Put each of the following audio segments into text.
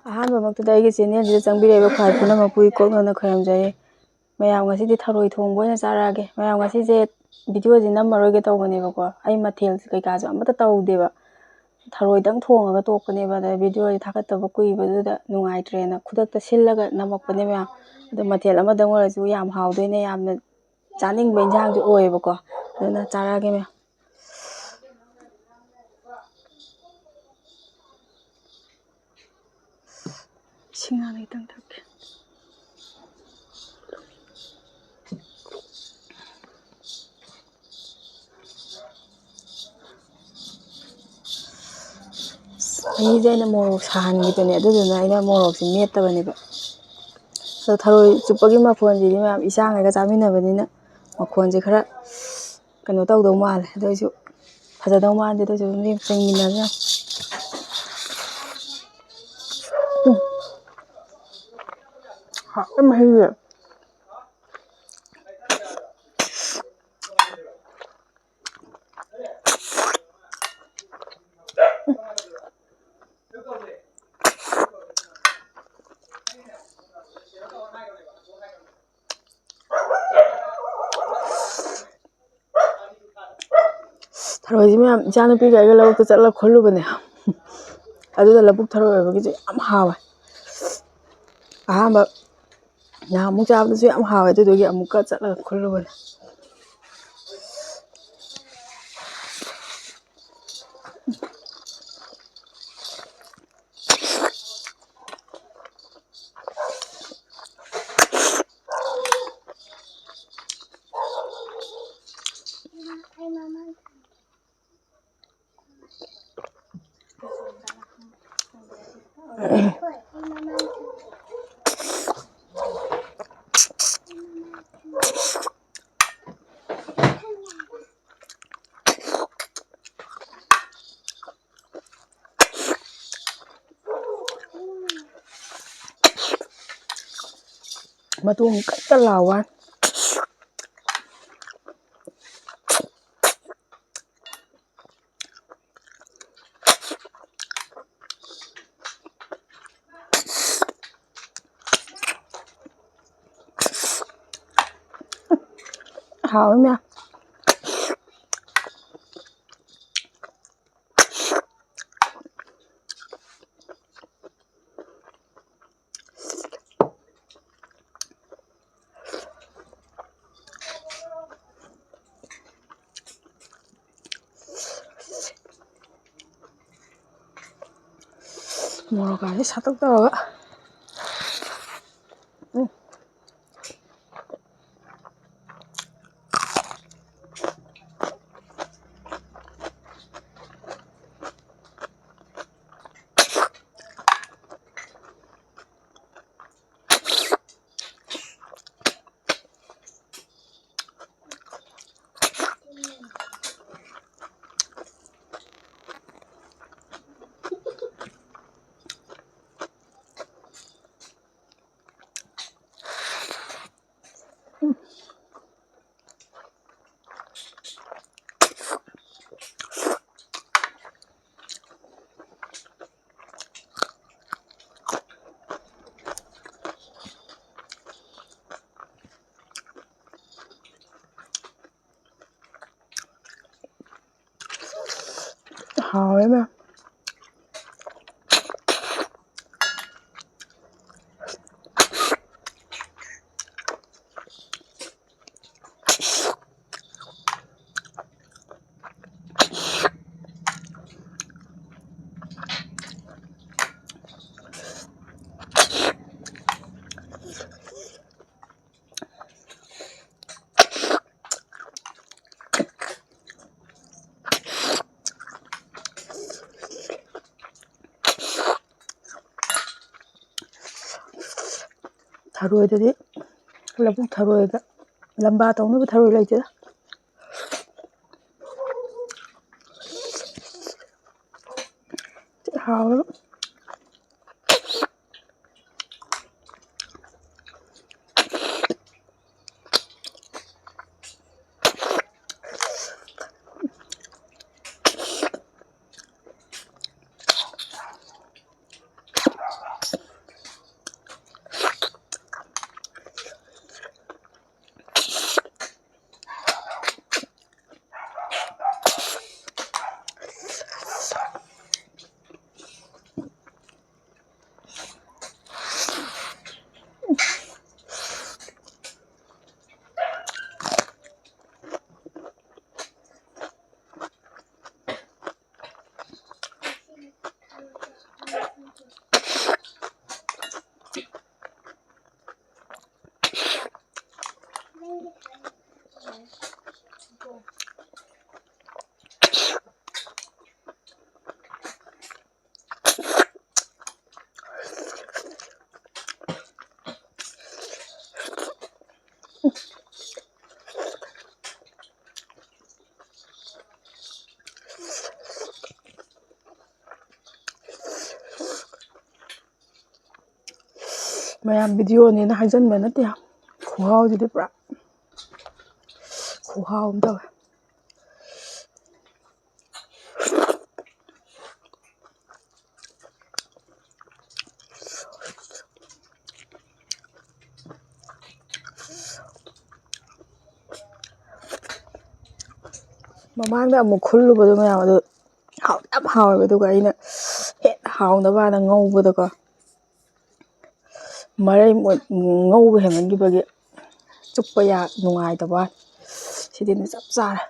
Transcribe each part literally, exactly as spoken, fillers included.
ꯑꯍꯥꯟꯕꯃꯛꯇꯗ ꯑꯩꯒꯤ ꯆꯦꯅꯦꯜꯁꯤꯗ ꯆꯪꯕꯤꯔꯛꯏꯕ ꯈ꯭ꯋꯥꯏ ꯄꯨꯝꯅꯃꯛꯄꯨ ꯏꯀꯣꯛꯅꯅ ꯈꯣꯏꯔꯝꯖꯔꯤ꯫ ꯃꯌꯥꯝ ꯉꯁꯤꯗꯤ ꯊꯔꯣꯏ ꯊꯣꯡꯕ ꯑꯣꯏꯅ ꯆꯥꯔꯛꯑꯒꯦ꯫ ꯃꯌꯥꯝ ꯉꯁꯤꯁꯦ ꯚꯤꯗꯤꯑꯣꯁꯦ ꯅꯝꯃꯔꯣꯏꯒꯦ ꯇꯧꯕꯅꯦꯕꯀꯣ, ꯑꯩ ꯃꯊꯦꯜꯁꯦ ꯀꯩꯀꯥꯁꯨ ꯑꯃꯠꯇ ꯇꯧꯗꯦꯕ, ꯊꯔꯣꯏꯗꯪ ꯊꯣꯡꯉꯒ ꯇꯣꯛꯄꯅꯦꯕ꯫ ꯑꯗ ꯚꯤꯗꯤꯑꯣꯁꯦ ꯊꯥꯒꯠꯇꯕ ꯀꯨꯏꯕꯗꯨꯗ ꯅꯨꯡꯉꯥꯏꯇ꯭ꯔꯦꯅ ꯈꯨꯗꯛꯇ ꯁꯤꯜꯂꯒ ꯅꯝꯃꯛꯄꯅꯦ ꯃꯌꯥꯝ꯫ ꯑꯗꯣ ꯃꯊꯦꯜ ꯑꯃꯗꯪ ꯑꯣꯏꯔꯁꯨ ꯌꯥꯝ ꯍꯥꯎꯗꯣꯏꯅꯦ, ꯌꯥꯝꯅ ꯆꯥꯅꯤꯡꯕ ꯏꯟꯁꯥꯡꯁꯨ ꯑꯣꯏꯌꯦꯕꯀꯣ꯫ ꯑꯗꯨꯅ ꯆꯥꯔꯛꯑꯒꯦ ꯃꯌꯥꯝ꯫ ꯏꯁꯤꯡ ꯍꯥꯟꯅ ꯈꯤꯇꯪ ꯊꯛꯀꯦ꯫ ꯃꯍꯤꯁꯦ ꯑꯩꯅ ꯃꯣꯔꯣꯛ ꯁꯥꯍꯟꯈꯤꯕꯅꯦ, ꯑꯗꯨꯗꯨꯅ ꯑꯩꯅ ꯃꯣꯔꯣꯛꯁꯦ ꯃꯦꯠꯇꯕꯅꯦꯕ꯫ ꯑꯗꯣ ꯊꯔꯣꯏ ꯆꯨꯞꯄꯒꯤ ꯃꯈꯣꯟꯁꯤꯗꯤ ꯃꯌꯥꯝ ꯏꯆꯥꯉꯩꯒ ꯆꯥꯃꯤꯟꯅꯕꯅꯤꯅ ꯃꯈꯣꯟꯁꯦ ꯈꯔ ꯀꯩꯅꯣ ꯇꯧꯗꯧ ꯃꯥꯜꯂꯦ꯫ ꯑꯗꯨ ꯑꯣꯏꯁꯨ ꯐꯖꯗꯧ ꯃꯥꯟꯗꯦ꯫ ꯑꯗꯨ ꯑꯣꯏꯁꯨ ꯑꯗꯨꯝ ꯌꯦꯡ-, ꯆꯪꯃꯤꯟꯅꯁꯦ꯫ ꯎꯝ꯫ ꯍꯥꯎꯋꯦ ꯃꯍꯤꯁꯦ꯫ ꯊꯔꯣꯏꯁꯤ ꯃꯌꯥꯝ ꯏꯆꯥꯅꯨꯄꯤꯒ ꯑꯩꯒ ꯂꯧꯕꯨꯛꯇ ꯆꯠꯂꯒ ꯈꯨꯜꯂꯨꯕꯅꯦ꯫ ꯑꯗꯨꯗ ꯂꯧꯕꯨꯛ ꯊꯔꯣꯏ ꯑꯣꯏꯕꯒꯤꯁꯨ ꯌꯥꯝ ꯍꯥꯎꯋꯦ꯫ ꯑꯍꯥꯟꯕ ꯅꯍꯥꯟꯃꯨꯛ ꯆꯥꯕꯗꯨꯁꯨ ꯌꯥꯝ ꯍꯥꯎꯋꯦ, ꯑꯗꯨꯗꯨꯒꯤ ꯑꯃꯨꯛꯀ ꯆꯠꯂꯒ ꯈꯨꯜꯂꯨꯕꯅꯦ꯫ ꯃꯇꯣꯡ ꯀꯟ ꯀꯟ ꯂꯥꯎꯕ ꯋꯥꯅꯤ꯫ ꯍꯥꯎꯋꯤ ꯃꯌꯥꯝ꯫ ꯃꯣꯔꯣꯛꯀꯥꯁꯦ ꯁꯥꯇꯛ ꯇꯧꯔꯒ꯫ ꯎꯝ꯫ ꯍꯥꯎꯋꯦ ꯃꯌꯥꯝ꯫ ꯊꯔꯣꯏꯗꯗꯤ, ꯂꯧꯕꯨꯛ ꯊꯔꯣꯏꯗ ꯂꯝꯕꯥ ꯇꯧꯅꯕ ꯊꯔꯣꯏ ꯂꯩꯇꯦꯗ꯫ ꯍꯥꯎꯋꯦꯕ꯫ ꯃꯌꯥꯝ ꯚꯤꯗꯤꯑꯣꯅꯦꯅ ꯍꯥꯏꯖꯟꯕ ꯅꯠꯇꯦ꯫ ꯈꯨꯍꯥꯎꯁꯤꯗꯤ ꯄꯨꯔꯥ ꯈꯨꯍꯥꯎ ꯑꯃ ꯇꯧꯋꯦ꯫ ꯃꯃꯥꯡꯗ ꯑꯃꯨꯛ ꯈꯨꯜꯂꯨꯕꯗꯣ ꯃꯌꯥꯝ ꯑꯗꯨ ꯍꯥꯎꯗꯤ ꯌꯥꯝ ꯍꯥꯎꯋꯦꯕ꯫ ꯑꯗꯨꯒ ꯑꯩꯅ ꯍꯦꯟꯅ ꯍꯥꯎꯅꯕꯅ ꯉꯧꯕꯗꯀꯣ, ꯃꯔꯩ ꯃꯨ-, ꯉꯧꯕ ꯍꯦꯟꯃꯟꯈꯤꯕꯒꯤ ꯆꯨꯞꯄ ꯌꯥ-, ꯅꯨꯡꯉꯥꯏꯇꯕ ꯋꯥꯅꯤ꯫ ꯁꯤꯗꯤꯅꯦ ꯆꯞ ꯆꯥꯔꯦ꯫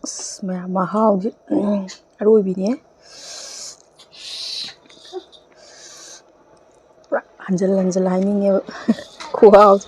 ꯑꯁ, ꯃꯌꯥꯝ ꯃꯍꯥꯎꯗꯤ, ꯎꯝ, ꯑꯔꯣꯏꯕꯤꯅꯦ꯫ ꯄꯨꯔꯥ ꯍꯟꯖꯤꯜ ꯍꯟꯖꯤꯜ ꯍꯥꯏꯅꯤꯡꯉꯦꯕ ꯈꯨꯍꯥꯎꯁꯦ꯫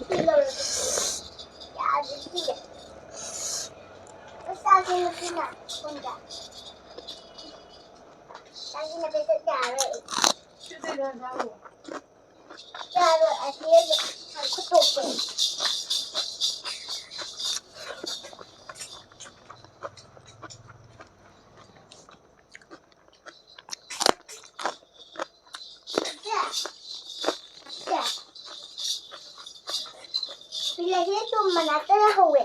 ꯁꯤꯗꯁꯨ ꯁꯨꯝ ꯃꯅꯥꯛꯇ ꯂꯩꯍꯧꯋꯦ꯫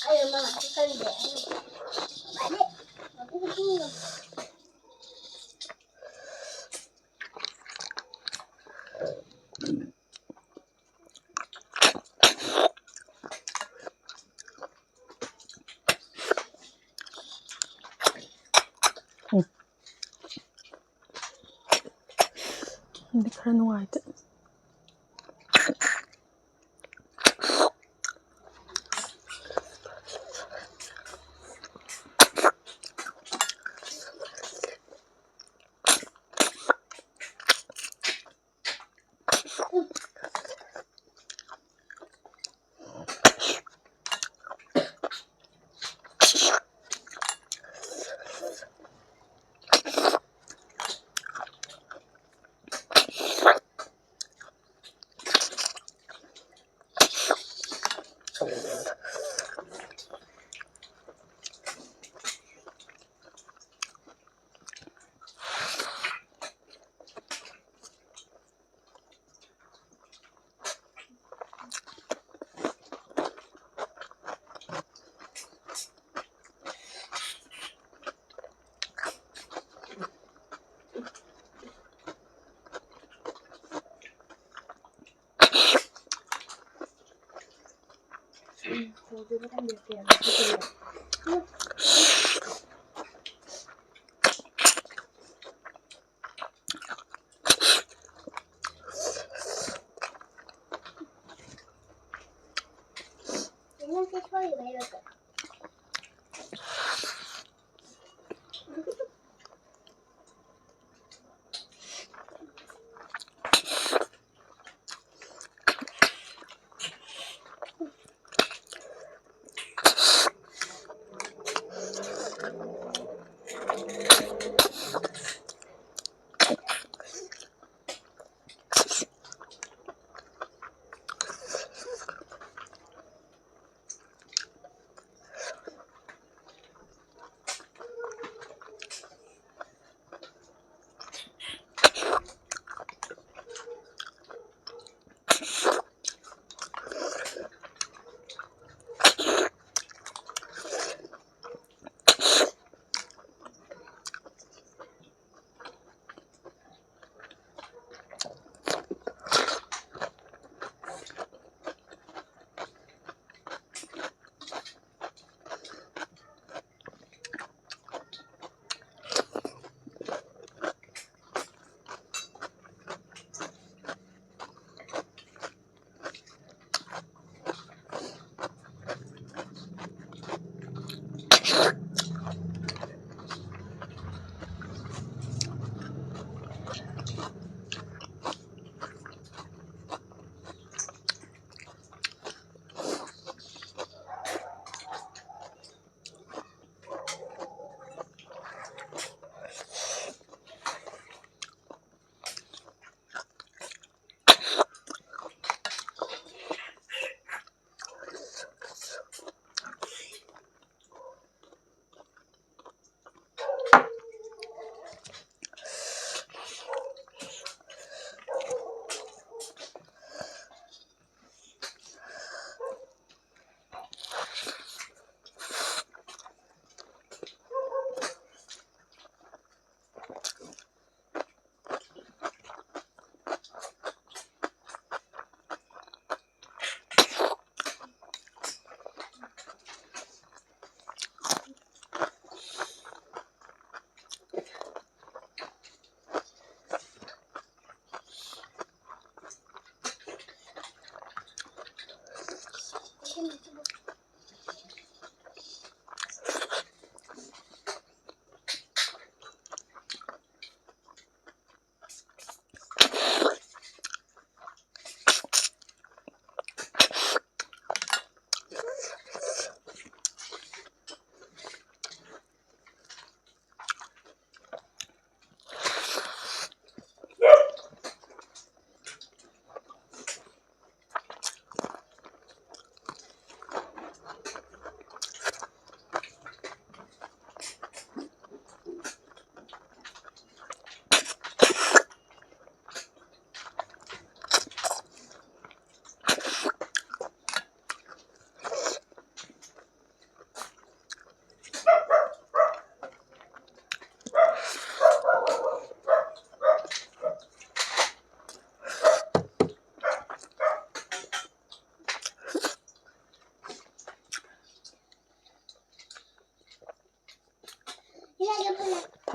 ꯑꯩ ꯃꯅꯥꯛꯇ ꯆꯪꯗꯦ꯫ ꯑꯗꯨꯗꯤ ꯈꯔ ꯅꯨꯡꯉꯥꯏꯇꯦ꯫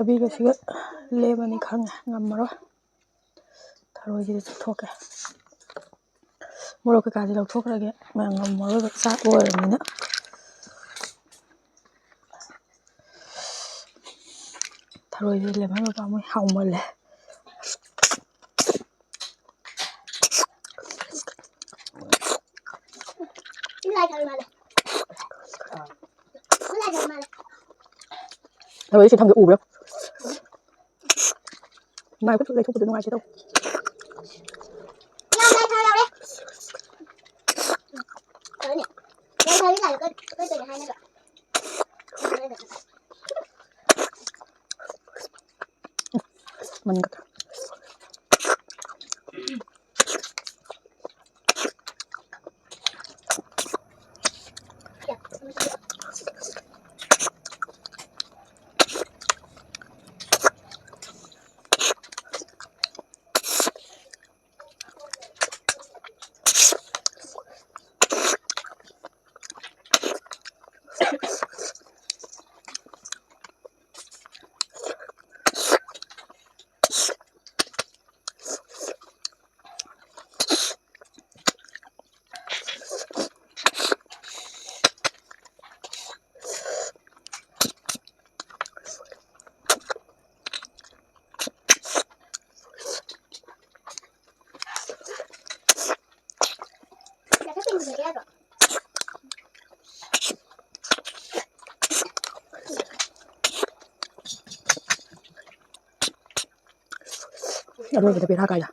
ꯕꯤꯒꯁꯤꯒ ꯂꯦꯝꯃꯅꯤ ꯈꯪꯉꯦ, ꯉꯝꯃꯔꯣꯏ꯫ ꯊꯔꯣꯏꯁꯤꯗꯤ ꯆꯨꯞꯊꯣꯛꯀꯦ꯫ ꯃꯣꯔꯣꯛ ꯀꯩꯀꯥꯁꯦ ꯂꯧꯊꯣꯛꯈ꯭ꯔꯒꯦ, ꯃꯌꯥꯝ ꯉꯝꯃꯔꯣꯏꯕ, ꯆꯥꯛ ꯂꯣꯏꯔꯕꯅꯤꯅ꯫ ꯊꯔꯣꯏꯁꯦ ꯂꯦꯃꯟ ꯃꯄꯥ ꯃꯣꯏ ꯍꯥꯎꯃꯜꯂꯦ꯫ ꯊꯔꯣꯏꯁꯦ ꯊꯝꯒꯦ ꯎꯕ꯭ꯔꯥ? ꯃꯥꯏ ꯈꯨꯠ ꯂꯩꯊꯣꯛꯄꯗ ꯅꯨꯡꯉꯥꯏꯇꯦ ꯇꯧ꯫ ꯃꯅꯤꯡ ꯈꯛꯇ꯫ ꯑꯔꯣꯏꯕꯗ ꯕꯦꯔꯥ ꯀꯥꯏꯗ꯫